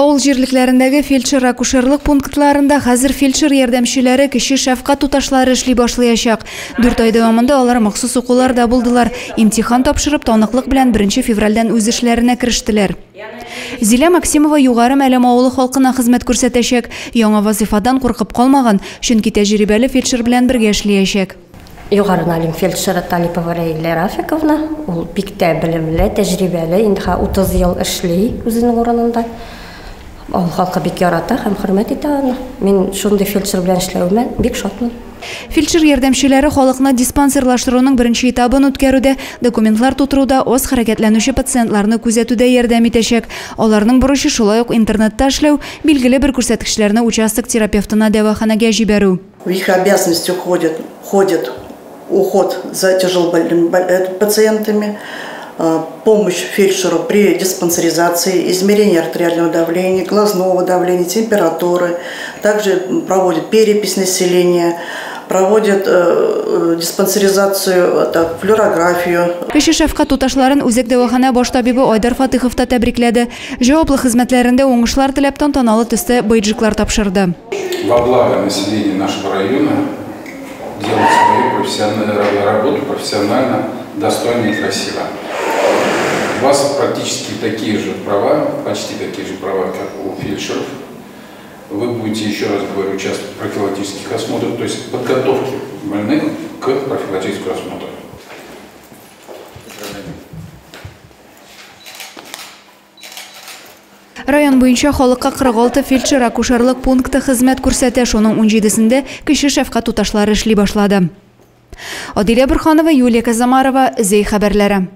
Авыл җирлекләрендәге фельдшер-акушерлык пунктларында хәзер фельдшер ярдәмчеләре, кече шәфкать туташлары эшли башлаячак. 4 ай дәвамында алар махсус укуларда булдылар. Имтихан тапшырып, таныклык белән 1 февральдән үз эшләренә керештеләр. Зилә Максимова Югары Мәлем авылы халкына хезмәт күрсәтәчәк. Яңа вазифадан куркып калмаган, чөнки тәҗрибәле фельдшер белән бергә эшләячәк. Югары Налим фельдшеры Талипова Рәйлә Рафиковна, ул бик тә белемле, тәҗрибәле, инде 30 ел эшли үзенең урынында. Авыл халкы бик ярата һәм хөрмәт итә аны. Мин шундый фельдшер белән эшләвемә бик шатмын. Фельдшер ярдәмчеләре халыкны диспансерлаштыруның беренче этабын үткәрүдә, документлар тутыруда, аз хәрәкәтләнүче пациентларны күзәтүдә ярдәм итәчәк. Аларның бурычы шулай ук интернетта эшләү, билгеле бер күрсәткечләрне участок терапевтына дәваханәгә җибәрү. В их обязанности входит уход за тяжелобольными пациентами, помощь фельдшеру при диспансеризации, измерение артериального давления, глазного давления, температуры. Также проводит перепись населения, проводит диспансеризацию, флюорографию. Кече шәфкать туташларын үзәк дәваханә баш табибы Айдар Фатыхов та тәбрикләде. Җаваплы хезмәтләрендә уңышлар теләп тантаналы төстә бейджиклар тапшырды. Во благо населения нашего района делать свою профессиональную работу профессионально, достойно и красиво. У вас практически такие же права, почти такие же права, как у фельдшеров. Вы будете, еще раз говорю, участвовать в профилактических осмотрах, то есть подготовке больных к профилактическому осмотру. Район буенча халыкка 46 фельдшер-акушерлык пункты хезмәт күрсәтә, шуның 17-сендә кече шәфкать туташлары эшли башлады. Адилә Бурханова, Юлия Казамарова, Зәй хәбәрләре.